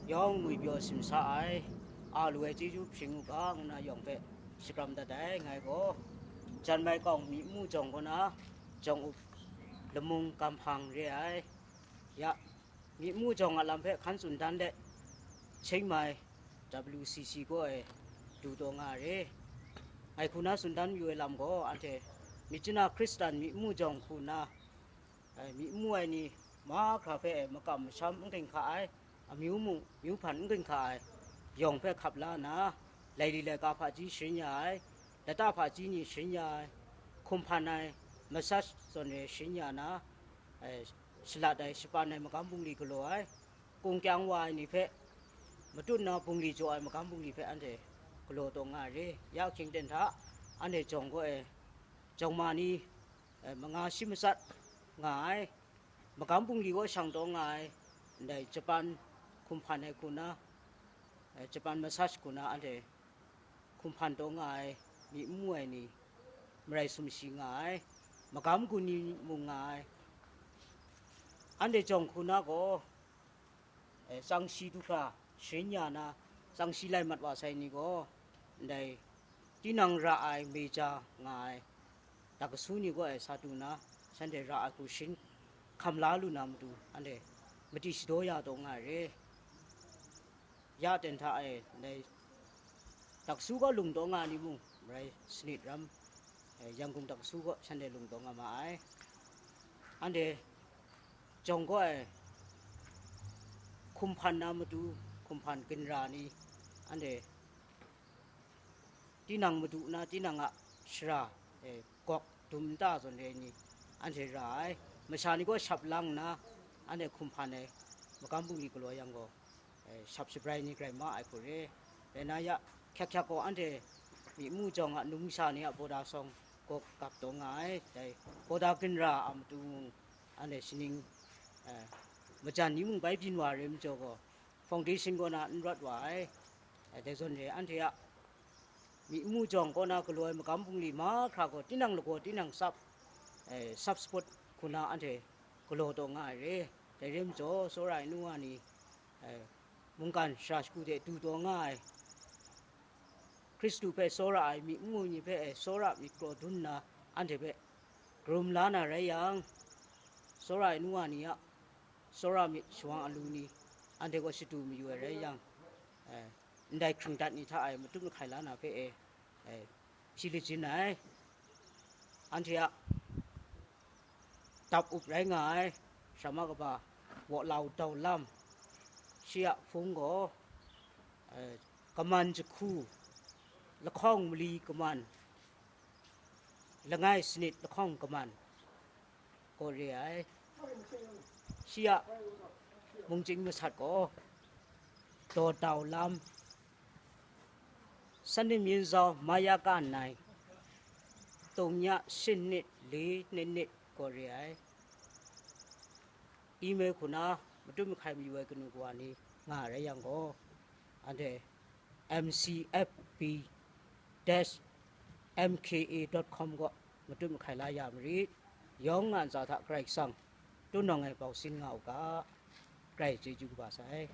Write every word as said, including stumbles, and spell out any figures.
yawng ngwi pyaw simsa ai, a lu ai chyeju hpring u ga, ngu na yawng hpe shakram dat ai. Ngai gaw, Jan Mai Kawng myi nmu jawng kaw na, jawng up lamung gam hpang re ai. Ya, myi nmu jawng a lam hpe hkan tsun dan let, Chiang Mai W C C kaw e du taw nga ai re. Ngai hku na tsun dan mayu ai lam gaw, anhte myit chyanna Hkristan myi nmu jawng hku na, ai, myi nmu ai ni mahkra hpe makam masham n ging hka ai, amyu mung myu hpan n ging hka ai, yawng hpe hkap la nna, laili laika hpaji sharin ya ai, lata hpaji ni sharin ya ai, hkum hpan ai, massage zawn re sharin ya na, ai, shalat ai, shapan ai magam bungli galaw ai, kungkyang wa ai ni hpe matut na bungli jaw ai magam bungli hpe anhte galaw taw nga ai re. Ya hkying ten hta, anhte jawng kaw e, jawng ma ni, eh, manga shi matsat nga ai, magam bungli kaw shang taw nga ai, ndai Japan hkum hpan ai hku na, eh, Japan massage hku na anhte hkum hpan taw nga ai, myi nmu ai ni, marai sumshi nga ai, magam gun ni mung nga ai. Anhte jawng hku na gaw, eh, tsang shi du hkra sharin ya na, tsang shi lai mat wa sai ni gaw, ndai tinang ra ai meja nga ai, dakasu ni gaw ai sa du na, shanhte ra ai hku sharin hkam la lu na matu, anhte mati shadaw ya taw nga ai re. Ya ten hta e, ndai dakasu gaw lung taw nga ai ni mung, marai sanit ram, eh, Yangon dakasu gaw shanhte lung taw nga ma ai. Anhte jawng gaw e, hkum hpan na matu, hkum hpan ginra ni, anhte tinang madu na, tinang a shara, eh, gawk dum nta zawn re ai ni, anhte ra ai. Masha ni gaw shap lang nna, anhte hkum hpan ai, magam bungli galaw yang gaw, eh, shap shabrai ni grai ma ai hku re. Dai na ya, hkyak hkyak gaw anhte myi nmu jawng a numsha ni a bawda sawng gaw gap taw nga ai. Dai bawda ginra a matu mung, anhte shaning, eh, majan ni mung bai byin wa ai re majaw gaw, foundation kaw na n rawt wa ai. Eh, dai zawn re, anhte a myi nmu jawng kaw na galaw ai magam bungli mahkra gaw, tinang lagaw, tinang tsap, eh, tsap support hku na anhte galaw taw nga ai re. Dai re majaw, tsawra ai nu wa ni, eh, mungkan shara shagu de du taw nga ai, Hkristu hpe tsawra ai myi nmu ni hpe, eh, tsawra myit kraw dun nna, anhte hpe karum la na rai yang, tsawra ai nu wa ni a tsawra myit shawang alu ni, anhte gaw shadu mayu ai rai yang, eh, ndai hkrung dat ni hta e matut mahkai la na hpe e, eh, hpyi lajin ai. Anhte a dap up rai nga ai, Sharama kaba Walau Dau Lam, shi a hpung gaw, eh, kaman jahku, lahkawng mali kaman, langai sanit lahkawng kaman gaw re ai. Shi a mungchying masat gaw, Daw Dau Lam, 三年明朝 Maya ka nai, တုံည ရှစ်နှစ် လေးနှစ်နှစ် gaw re ai. Email hku na matut mahkai mayu ai kanu kawa ni nga rai yang gaw, anhte M C F B dash M K A dot com kaw matut mahkai la ya marit. Yawng nga ntsa hta Karai Kasang tunawng e bau sin nga u ga, Karai chyeju kaba sai.